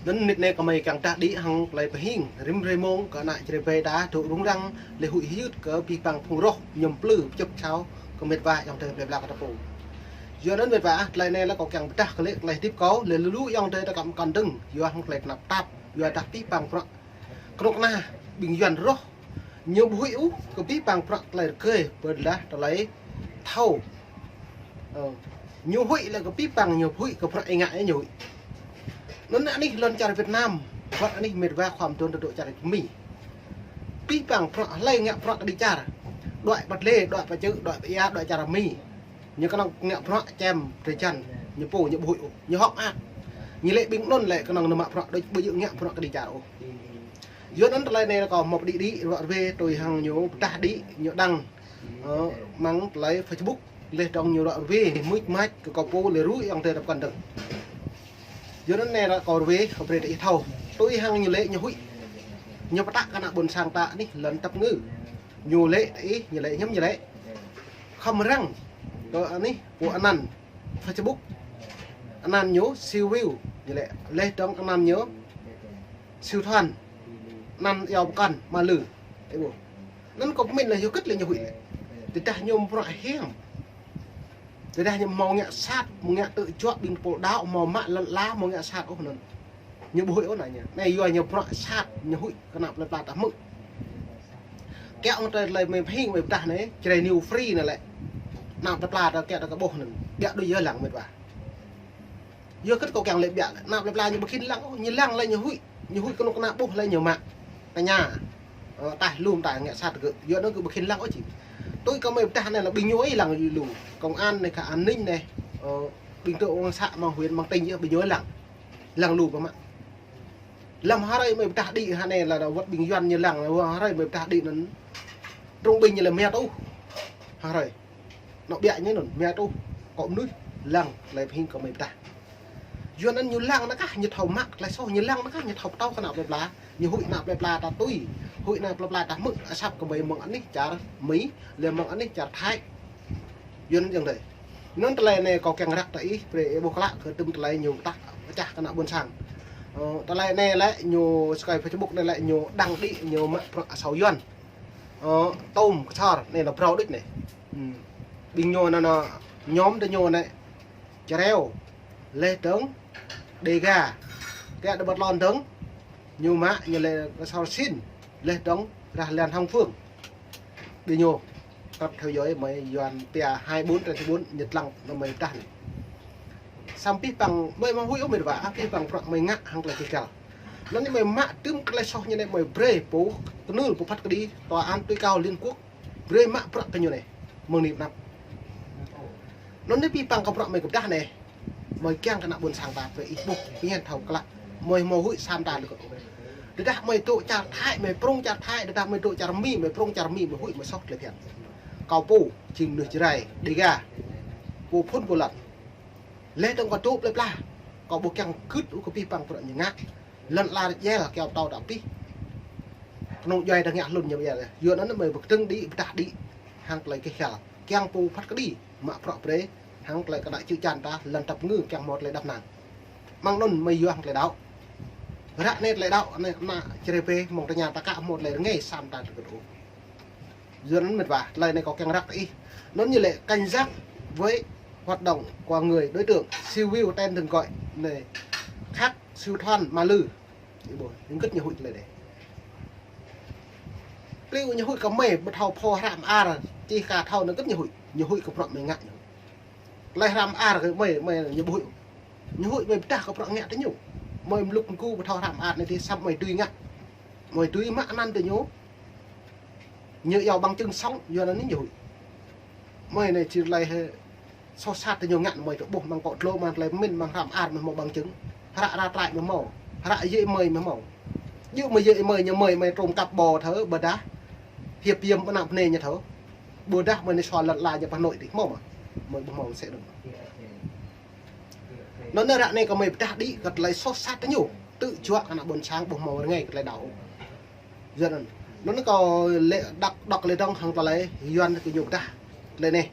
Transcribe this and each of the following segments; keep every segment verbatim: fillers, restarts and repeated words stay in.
Anŭn mĭt anai kơmơi kiăng pơdah đĭ hăng tơlơi pơhing, rĭm hrơi mông kơ ană Jrai ƀe ta dŏ rŭng răng, lĕ huĭ hyưt kơ abih bang phung roh, ñum plư, pơčŭp čao, kơ mĕt wa ayŏng adơi plơi pla kơ ta pô. Yua anŭn mĕt wa, tơlơi anai lĕ kâo kiăng pơdah kơ lĕ tơlơi hơdip kâo, lĕ lu lu ayŏng adơi ta kăm kăn dơ̆ng, yua hăng tơlơi tơnap tap, yua dah abih bang prăk kơnuk kơna ƀing Yuan roh, ñu ƀu huĭ ôh kơ abih bang prăk tơlơi rơgơi, ƀơi lah tơlơi thâo. Ơ, ñu huĭ lĕ kơ abih bang, ñu ƀu huĭ kơ prăk ih ngă ñu huĭ. Anŭn anih lŏn čar Việt Nam, wơ̆t anih mĕt wa khua mơdôn ta dŏ čar Mi. Abih bang prăk hlơi ngă prăk kơđi čar. Đuaĭ pơ glai, đuaĭ pơ čư̆, đuaĭ pơ ia, đuaĭ čar Mi. Ñu kơnơ̆ng ngă prăk čem drơi jăn, ñu pô ñu ƀu huĭ ôh, ñu hŏk mơak. Ñu lĕ ƀing anŭn lĕ kơnơ̆ng nao mă prăk đôč, ƀu djơ̆ ngă prăk kơđi čar ôh. Yua anŭn tơlơi anai kâo hmâo pơđĭ đĭ ruă ruê tui hăng ñu pơdah đĭ ñu đăng, ơ, amăng tơlơi Facebook, laih dơ̆ng ñu ruă ruê mưč mač kơ kâo pô lĕ rui ayŏng adơi ta pơkŏn dơ̆ng. Yua anŭn anai ruă kâo ruê kâo brơi tơ ih thâo. Tui hăng ñu lĕ ñu huĭ. Ñu pơtă kơ ană ƀôn sang ta anih lŏn tăp ngư. Ñu lĕ tơ ih, ñu lĕ hiam ñu lĕ. Khŏm răng kơ anih pô anăn Facebook. Anăn ñu Siu Wiu, ñu lĕ laih dơ̆ng anăn ñu Siu Thuan, anăn iâu pơkŏn Ama Lư. Ih ƀuh. Anŭn kâo pơmĭn lĕ yua hơget lĕ ñu huĭ lĕ. Tơdah ñu mă prăk hiam. Tơdah ñu hmâo ngă sat, hmâo ngă tơjuă ƀing tơpul đaŏ, hmâo mă lŏn ala, hmâo ngă sat ôh anŭn. Ñu ƀu huĭ ôh anai ñu. Anai yua ñu prăk sat, ñu huĭ kơ ană plơi pla ta hmư̆. Kiăng tơlơi mơi pơhing mơi pơdah anai, Jrai News Free anai lĕ. Ană plơi pla ta kiăng ta kơ ƀuh anŭn. Biă đôč yơh lăng mĕt wa. Yua hơget kâo kiăng lĕ biă lĕ. Ană plơi pla ñu ƀu khĭn lăng ôh, ñu lăng lĕ ñu huĭ. Ñu huĭ kơnuk kơna ƀuh lĕ ñu mă. Tơña. Ơ, taih lŏm ta ngă sat kơ. Yua anŭn kơ ƀu khĭn lăng ôh či. Tui kơ mơi pơdah anai lĕ ƀing ñu ih lăng lu. Công an anai kơ an ninh anai. Ơ, ƀing tơ ông xã amăng huyện amăng tỉnh yơh ƀing ñu ih lăng. Lăng lu pơ mă. Lăm hrơi mơi pơdah đĭ hă anai lĕ wơ̆t ƀing Yuan ñu lăng, lăm hrơi mơi pơdah đĭ anŭn. Trung bình ñu lĕ mia tuh. Hrơi. Anŏ biă ñu anŭn, mia tuh. Kơ mơnuih lăng, tơlơi pơhing kơ mơi pơdah. Yua anŭn ñu lăng anŭn kah, ñu thâo mă tơlơi soh, ñu lăng anŭn kah, ñu thâo pơtô kơ ană plơi pla. Ñu huĭ ană plơi pla ta tui. Huĭ ană plơi pla ta hmư̆, asăp kơ mơi mơ̆ng anih čar Mi, lĕ mơ̆ng anih čar Thái. Yua anŭn ayŏng adơi. Anŭn tơlơi anai kâo kiăng răk tơ ih, brơi ih ƀuh klă kơ tơm tơlơi ñu pơtă pơčah kơ ană ƀôn sang. Ơ, tơlơi anai lĕ ñu sơkai Facebook anai lĕ ñu đăng đĭ ñu mă prăk asâo Yuan. Ơ, tôm kơsor anai nao phrâo đôč anai. Hm. Ƀing ñu nao nao ñom tơ ñu anai. Čreo, laih dơ̆ng Đêga. Kiăng đơ ƀơ̆t lŏn dơ̆ng, ñu mă ñu lĕ kơsor Sin, laih dơ̆ng rah Lan Hồng Phương. Ƀing ñu, kăp theo dõi mơi Yuan pia hai bốn trên hai bốn, ñu lăng nao mơi pơdah anai. Samơ̆ abih bang mơi mă huĭ ôh mĕt wa, abih bang prăk mơi ngă hăng tơlơi kơkăl. Anŭn ñu mơi mă tơm tơlơi soh ñu anai mơi brơi pô kơnưl pô phat kơđi tòa án tối cao Liên Quốc. Brơi mă prăk kơ ñu anai. Mơ̆ng anai pơ anăp. Anŭn anai abih bang kơ prăk mơi kơ pơdah anai. Mơi kiăng kơ ană ƀôn sang ta brơi ih ƀuh, ih ngăn thâo klă. Mơi hmâo huĭ sa mơta lĕ kơ. Tơdah mơi dŏ čar Thái, mơi prŏng čar Thái, tơdah mơi dŏ čar Mi, mơi prŏng čar Mi, mơi huĭ mơi soh tơlơi phiăn. Kâo pô, jing mơnuih Jrai, Đêga. Pô phŭn pô lăn. Laih dơ̆ng kâo dŏ plơi pla. Kâo ƀu kiăng gưt ôh kơ abih bang prăk ñu ngă. Lŏn ala rơjel kiaŏ pơtâo ta abih. Kơnung djuai ta ngă hlŭn ñu biă. Yua anŭn mơi pơkơdơ̆ng đĭ, pơdah đĭ. Hăng tơlơi kơ hial. Kiăng pô phat kơđi. Mă prăk brơi. Hăng tơlơi kơ ană čư̆ čan ta, lŏn tăp ngư kiăng hmâo tơlơi đăp năng. Mơ̆ng anŭn mơi yua hăng tơlơi đaŏ. Ră anai tơlơi đaŏ, anai kơ ană Jrai ƀe, mơ̆ng tơña ta kă hmâo tơlơi rơngai sa mơta tơgơ̆t ôh. Yua anŭn mĕt wa, tơlơi anai kâo kiăng răk tơ ih. Anŭn ñu lĕ cảnh giác với hoạt động của người đối tượng Siu Wiu tên thường gọi anai. Khăk Siu Thuan Ama Lư. Ih ƀuh, ñu hơget ñu huĭ tơlơi anai. Pliu ñu huĭ kơ mơi, ƀu thâo pho hră mơar, čih ka thâo anŭn hơget ñu huĭ. Ñu huĭ kơ prăk mơi ngă ñu. Tơlơi hră mơar kơ mơi, mơi ñu ƀu huĭ. Ñu huĭ mơi pơdah kơ prăk ngă tơ ñu. Mơi mlŭk mgu ƀu thâo hră mơar anai tih samơ̆ mơi dưi ngă. Mơi dưi mă anăn tơ ñu. Ñu iâu bằng chứng sống, yua anŭn anai ñu huĭ. Mơi anai či tơlơi hĕ soh sat tơ ñu ngă mơi tơ ƀuh amăng akŏ dlô, amăng tơlơi pơmĭn, amăng hră mơar mơi hmâo bằng chứng. Hră ră trăi mơi hmâo. Hră yê mơi mơi hmâo. Djơ̆ mơi yê mơi ñu mơi, mơi trôm kăp ƀô thơ, ƀôdah hiăp yơm ană bơnai ñu thơ. Ƀôdah mơi anai sua lŏn ala ñu pơ Hà Nội tih hmâo mơ̆. Mơi ƀu hmâo mơsĕ đơ̆ng. Anŭn anai ră anai kơ mơi pơdah đĭ kơ tơlơi soh sat tơ ñu. Tơjuă kơ ană ƀôn sang ƀu hmâo rơngai kơ tơlơi đaŏ. Yua anŭn. Anŭn kâo lĕ đŏk, đŏk lĕ dơ̆ng hăng tơlơi Yuan kơ ñu pơdah. Tơlơi anai.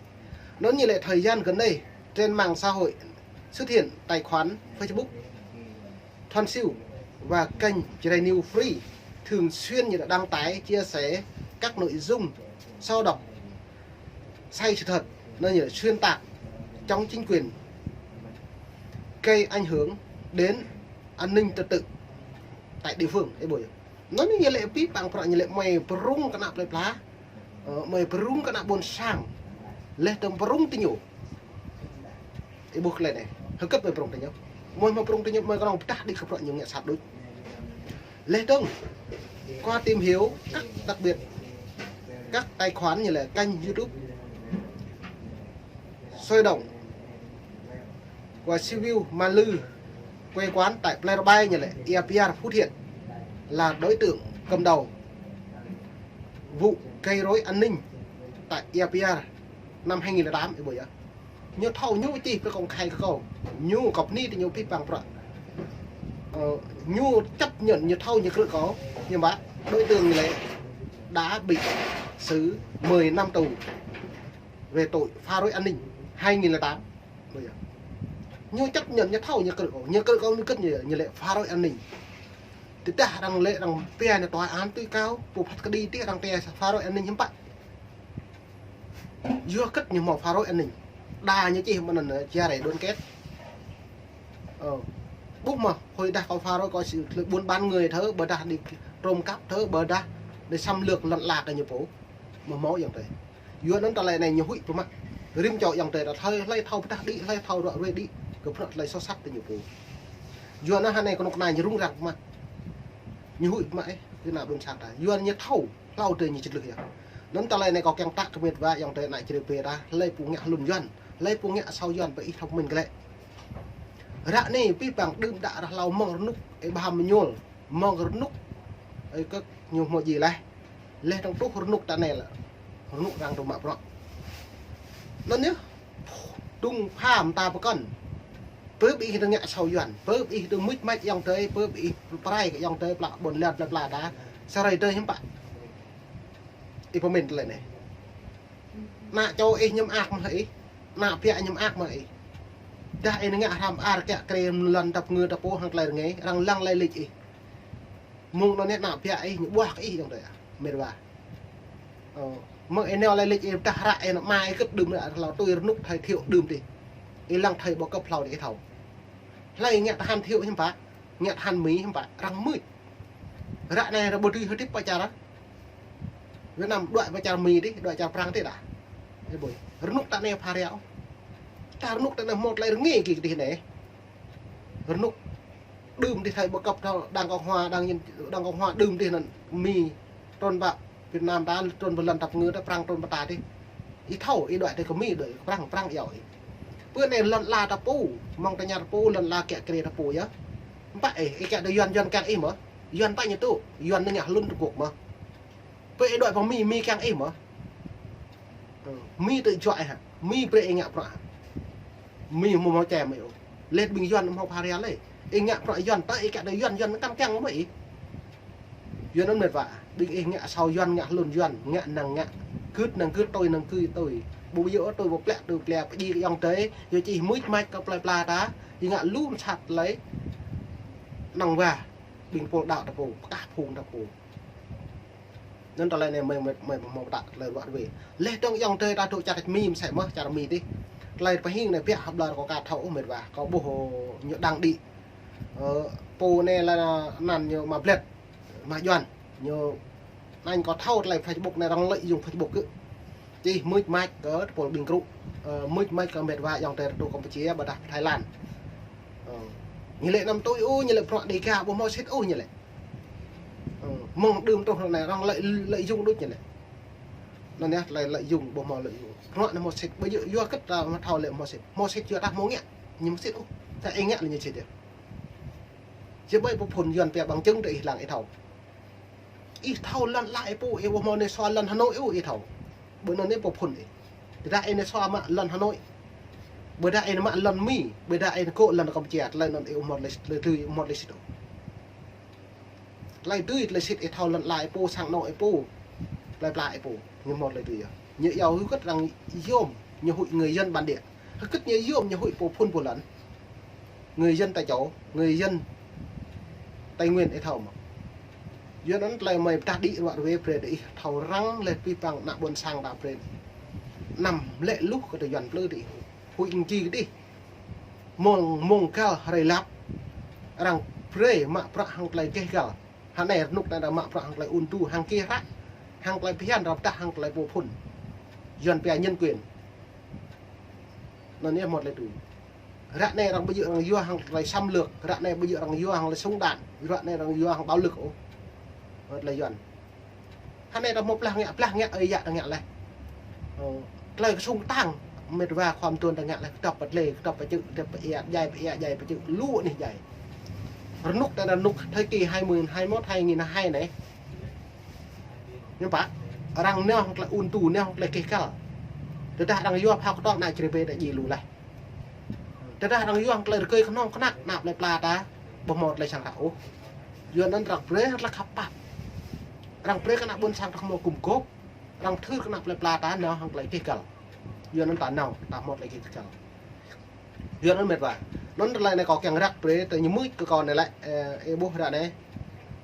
Anŭn ñu lĕ thời gian gần đây, trên mạng xã hội xuất hiện tài khoản Facebook Thuan Siu. Và kênh Jrai News Free thường xuyên như là đăng tải, chia sẻ các nội dung xấu độc, sai sự thật, nó như là xuyên tạc, chống chính quyền, gây ảnh hưởng đến an ninh trật tự tại địa phương. Ê bôi. Nó ñu lĕ pih păng prăk ñu lĕ mơi prung kơ ană plơi pla. Ơ, mơi prung kơ ană ƀôn sang. Leh tơm prung tơ ñu. Ê bôi kơ lĕ anai. Hơget mơi prung tơ ñu. Mơi mơi prung tơ ñu mơi kơnong pơdah đĭ kơ prăk ñu ngă sat đôč. Leh dơ̆ng, qua tìm hiểu các, đặc biệt các tài khoản như là kênh YouTube Sôi Động của Siu Viu Ma Lư, quê quán tại Plei Rbai ñu lĕ Ia Piar, Phú Thiện, là đối tượng cầm đầu vụ gây rối an ninh tại Ia Piar năm hai nghìn lẻ tám, ê bôi yơh. Ñu thâo ñu čih pơ công khai kơ kâo. Ñu kŏp ni tơ ñu pih păng prăk. Ơ, ñu chấp nhận ñu thâo ñu krư̆ kâo. Nhưng mà đối tượng ñu lĕ đã bị xử mười năm tù về tội phá rối an ninh hai nghìn lẻ tám. Ê bôi yơh. Ñu chấp nhận ñu thâo ñu krư̆ kâo. Ñu krư̆ kâo ñu kơ̆t ñu, ñu lĕ phá rối an ninh. Tơdah arăng lĕ arăng pia ñu tòa án tối cao, pô phat kơđi tih arăng pia phá rối an ninh hiư̆m pă. Yua hơget ñu hmâo phá rối an ninh. Đa ñu čih mơ̆n anŭn, chia rẽ đoàn kết. Ơ. Ƀuh mơ̆, hơi đah kâo phá rối kâo sự buôn bán người thơ, ƀôdah đi trộm cắp thơ, ƀôdah đi xâm lược lăn ala kơ ñu pô. Mơ̆ hmâo ayŏng adơi. Yua anŭn tơlơi anai ñu huĭ pơmă. Rĭm čô ayŏng adơi ta thơi, hlơi thâo pơdah đĭ, hlơi thâo ră ruai đĭ. Kơ prăk tơlơi soh sat tơ ñu pô. Yua anŭn hơnai kơnuk kơna ñu rŭng răng pơmă. Ñu huĭ pơmă ĕh, kơ ană ƀôn sang ta. Yua ñu thâo. Hlâo adơi ñu čih lĕ yơh. Anŭn tơlơi anai kâo kiăng tă kơ met wa ayŏng adơi ană čơrê pê ta, hlơi pô ngă hlŭn Yuan, hlơi pô ngă asâo Yuan pơ ih thâo pơmĭn kơ lĕ. Ră anai pih păng đưm đă ră hlâo mơ̆ng rơnŭk ih ƀham mơñul, mơ̆ng rơnŭk ih kơ̆k ñu hmâo djai laih. Leh dơ̆ng truh rơnŭk ta anai lĕ. Rơnŭk arăng tŭ mă prăk. Anŭn yơh. Dŭng pham ta pơkŏn. Pơ ƀing ih tơ ngă asâo Yuan, pơ ƀing ih tơ mưč mač ayŏng adơi, pơ ƀing ih prai kơ ayŏng adơi, pla ƀôn lan pla pla ta. Sa hrơi adơi hiư̆m pă. Ih pơmĭn tơlơi anai. Ană čô ih ñu mơak mơ̆ ih. Ană biă ñu mơak mơ̆ ih. Dah ih ngă hrăm ar kiă kriê lŏn tăp ngư tăp pô hăng tơlơi rơngai, arăng lăng lai lĕč ih. Mơ̆ng anŭn ană biă ih ñu ƀuah kơ ih ayŏng adơi. Met wa. Ơ, mơ̆ng ih nao lai lĕč ih pơdah ră ih ană ama ih kơ̆t đưm ră hlâo tui rơnŭk thơi Thiệu đưm tih. Ih lăng thơi ƀu kơ̆p hlâo đĭ ih thâo. Hlơi ngă tơhan Thiệu hiư̆m pă, ngă tơhan Mi hiư̆m pă, arăng mưč. Ră anai ră ƀu dưi hơdip pơ čar. Việt Nam đuaĭ pơ čar Mi tih, đuaĭ čar Prăng tih đah. Ê bôi. Rơnŭk ta anai pha reo. Ta rơnŭk ta anai hmâo tơlơi rơngai kơ tih anai. Rơnŭk đưm tih thơi ƀu kơ̆p thâo Đảng Cộng Hòa, Đảng Nhân, Đảng Cộng Hòa đưm tih anŭn Mi trŭn pơ Việt Nam ta trŭn pơ lŏn tăp ngư ta Prăng trŭn pơ ta tih. Ih thâo, ih đuaĭ tih kơ Mi đuaĭ kơ Prăng, Prăng iâu ih. Pơ anai lŏn ala ta pô, mơ̆ng ta ñar pô, lŏn ala kiă kriê ta pô yơh. Hiư̆m pă ih, ih kiăng tơ Yuan, Yuan kiăng ih mơ̆. Yuan pă ñu tŭ, Yuan ñu ngă hlŭn Trung Quốc mơ̆. Pơ ih đuaĭ pơ Mi, Mi kiăng ih mơ̆. Ơ, Mi tŭ juă ih hă, Mi brơi ih ngă prăk hă. Mi hmâo hmâo čem ih ôh. Leh ƀing Yuan hmâo pha reo leh. Ih ngă prăk Yuan tơ ih kiăng tơ Yuan, Yuan kăn kiăng mơ̆ ih. Yuan anŭn met wa. Ƀing ih ngă asâo Yuan, ngă hlŭn Yuan, ngă năng ngă. Gưt năng gưt, tui năng gưt tui. Ƀu yua tui ƀu plĕ tui plĕ, pơdjai kơ ayŏng adơi. Yua čih mưč mač kơ plơi pla ta. Ih ngă lŭm sat lĕ. Năng wa. Ƀing pô đaŏ ta pô, pơkah phung ta pô. Anŭn tơlơi anai mơi, mơi, mơi ƀu hmâo pơtă tơlơi ruă ruê. Leh dơ̆ng ayŏng adơi ta dŏ čar Mi mơsĕ mơ̆, čar Mi tih. Tơlơi pơhing anai biă hơbla ră kâo ka thâo ôh met wa. Kâo ƀuh ñu đăng đĭ. Ơ, pô anai lĕ anăn ñu mă blet, mă Yuan. Ñu anăn kâo thâo tơlơi Facebook anai arăng lợi dụng Facebook kơ. Čih mưč mač kơ tơpul ƀing krŭ. Ơ, mưč mač kơ met wa ayŏng adơi ta dŏ Campuchia ƀôdah Thái Lan. Ơ, ñu lĕ anăm tui ôh, ñu lĕ prăk Đêga ƀu hmâo sĭt ôh ñu lĕ. Ơ, mơ̆ng đưm truh anai arăng lợi, lợi dụng đôč ñu lĕ. Anŭn yơh, tơlơi lợi dụng, ƀu hmâo lợi dụng. Prăk anai hmâo sĭt, ƀu yua, yua hơget ta mă thâo lĕ hmâo sĭt. Hmâo sĭt yua ta hmâo ngă, ñu hmâo sĭt ôh. Ta ih ngă lĕ ñu sĭt yơh. Či ƀai pô phŭn Yuan pia bằng chứng tơ ih lăng ih thâo. Ih thâo lŏn ala ih pô, ih ƀu hmâo nao sua lŏn Hà Nội ôh ih thâo. Ƀơi anŭn ih pô phŭn ih. Ƀôdah ih nao sua mă lŏn Hà Nội. Ƀôdah ih nao mă lŏn Mi, ƀôdah ih nao gŏ lŏn Campuchia, tơlơi anŭn ih ƀu hmâo tơlơi, tơlơi tui, ƀu hmâo tơlơi sĭt ôh. Tơlơi tui tơlơi sĭt ih thâo lŏn ala ih pô, sang anŏ ih pô, plơi pla ih pô, ñu hmâo tơlơi tui yơh. Ñu iâu hơget arăng yôm, ñu huĭ người dân bản địa. Hơget ñu yôm, ñu huĭ pô phŭn pô lŏn. Người dân tại chỗ, người dân Tây Nguyên ih thâo mơ̆. Yua anŭn tơlơi mơi pơdah đĭ ruă rơwe brơi tơ ih thâo răng lĕ pih păng ană ƀôn sang ta brơi. Anăm lĕ luh kơ tơ Yuan plư tơ ih. Huĭ ing ji kơ tơ ih. Mông, mông găl hrơi lăp. Arăng brơi mă bruă hăng tơlơi gêh găl. Hơnai rơnŭk anai ta mă bruă hăng tơlơi ung tŭ, hăng gêh hră. Hăng tơlơi phiăn ră pơdah hăng tơlơi pô phŭn. Yuan pia nhân quyền. Anŭn yơh mơ̆t tơlơi tui. Ră anai arăng ƀu djơ̆ arăng yua hăng tơlơi xâm lược, ră anai ƀu djơ̆ arăng yua hăng tơlơi súng đạn, ră anai arăng yua hăng bạo lực ôh. Mơ̆t tơlơi Yuan. Hơnai ta hmâo blah ngă, blah ngă ơi yă ta ngă leh. Ơ, tơlơi kơsŭng kơtang, mĕt wa khua mơtuan ta ngă leh, kơdŏp pơtlê, kơdŏp pơčư̆, kơdŏp pơia, djai pơia, djai pơčư̆, lu anih djai. Rơnŭk ta rơnŭk thời kỳ hai mươi, hai mốt, hai nghìn hai anai. Ñu pă, arăng nao hăng tơlơi ung tŭ, nao hăng tơlơi gêh găl. Tơdah arăng yua phao kơtong ană čơrê bê ta djai lu leh. Tơdah arăng yua hăng tơlơi rơgơi kơnơ̆ng kơnăk, ană plơi pla ta, ƀu hmâo tơlơi sang ră ôh. Yua anŭn arăng brơi hăng tơlơi khăp pap. Arăng brơi kơ ană ƀôn sang ta hmâo gum gôp. Arăng thâo kơ ană plơi pla ta nao hăng tơlơi gêh găl. Yua anŭn ta nao, ta hmâo tơlơi gêh găl. Yua anŭn mĕt wa. Anŭn tơlơi anai kâo kiăng răk brơi tơ ñu mưč kơ kâo anai lĕ, ơ, ih ƀuh ră anai.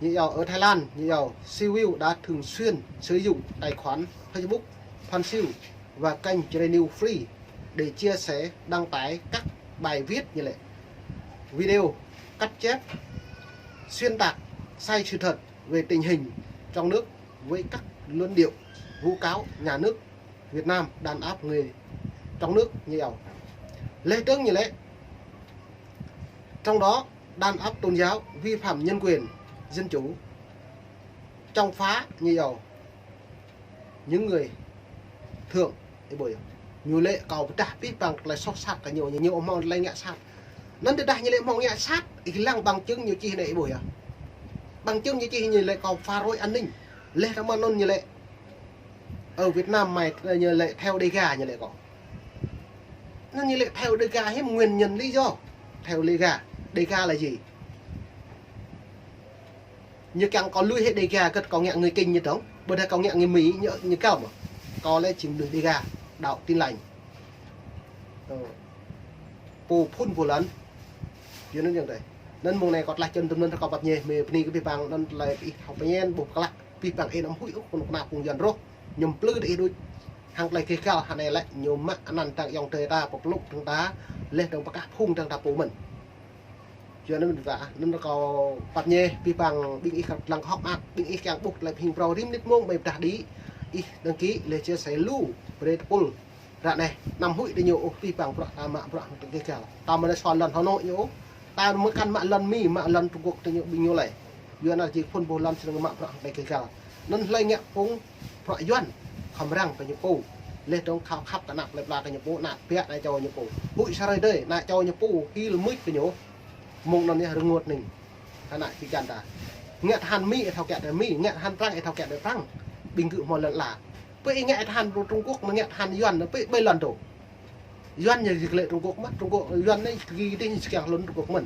Ñu iâu ở Thái Lan, ñu iâu Siu Wiu đã thường xuyên sử dụng tài khoản Facebook Phan Siu và kênh Jrai News Free để chia sẻ, đăng tải các bài viết ñu lĕ, video cắt ghép, xuyên tạc sai sự thật về tình hình trong nước với các luận điệu vu cáo nhà nước Việt Nam đàn áp người trong nước ñu iâu. Leh dơ̆ng ñu lĕ, trong đó đàn áp tôn giáo, vi phạm nhân quyền, dân chủ, chống phá ñu iâu những người thượng, ih ƀuh yơh. Ñu lĕ kâo pơdah pih păng tơlơi soh sat kơ ñu, ñu hmâo tơlơi ngă sat. Anŭn tơdah ñu lĕ hmâo ngă sat, ih lăng bằng chứng ñu čih anai ih ƀuh yơh. Bằng chứng ñu čih ñu lĕ kâo phá rối an ninh. Leh tơma anŭn ñu lĕ ở Việt Nam mày, ñu lĕ theo Đêga ñu lĕ kâo. Anŭn ñu lĕ theo Đêga hiư̆m nguyên nhân lý do theo Đêga. Đêga là gì? Ñu kiăng kâo lui hĭ Đêga kơ kâo ngă người Kinh ñu dơ̆ng. Ƀôdah kâo ngă người Mỹ ñu, ñu kâo mơ̆. Kâo lĕ jing mơnuih Đêga, đạo Tin Lành. Ơ. Pô phŭn pô lăn. Yua anŭn yơh tơi. Anŭn mông anai kâo tơlơi čơ̆n tơm anŭn kâo pap ñe, mơi bơni kơ pih păng anŭn tơlơi ih thâo pơñen ƀuh klă. Pih păng ih anăm huĭ ôh, kơnuk kơna phung Yuan rŏh. Ñu plư tơ ih đôč. Hăng tơlơi gêh găl hơnai lĕ ñu mă anăn tang ayŏng adơi ta, pơplŭk dơ̆ng ta, leh dơ̆ng pơkă phung dơ̆ng ta pô mơ̆n. Yua anŭn mơ̆n ta, anŭn kâo pap ñe, pih păng ƀing ih kăp lăng hŏk mơak, ƀing ih kiăng ƀuh tơlơi pơhing phrâo rĭm mơnit mông mơi pơdah đĭ, ih đăng ký, leh chia sẻ lu, brơi tơpul. Ră anai, anăm huĭ tơ ñu ôh, pih păng bruă ta mă bruă hăng tơlơi gêh găl. Ta mơ̆ anai sua lŏn Hà Nội ñu ôh. Ta mơ̆ kăn mă lŏn Mi, mă lŏn Trung Quốc tơ ñu ƀing ñu lĕ. Yua anŭn jing phŭn ƀuh lŏn sĭt mă bruă hăng tơlơi gêh găl. Anŭn hlơi ngă phung bruă Yuan, khŏm răng kơ ñu pô. Leh dơ̆ng khăp khăp kơ ană plơi pla kơ ñu pô, ană biă ană čô ñu pô. Huĭ sa hrơi dơi, ană čô ñu pô, hil mưč kơ ñu. Mông anŭn yơh rơngot ning. Ană čô čan ta. Ngă tơhan Mi, ih thâo kiăng tơ Mi, ngă tơhan Prăng, ih thâo kiăng tơ Prăng. Ƀing gơ̆ hmâo lŏn ala. Pơ ih ngă tơhan Trung Quốc, mơ̆ ngă tơhan Yuan, pơ ih ƀơi lŏn tơ. Yuan ñu jing lĕ Trung Quốc mơ̆n, Trung Quốc, Yuan anai jing dih ñu kiăng lŏn Trung Quốc mơ̆n.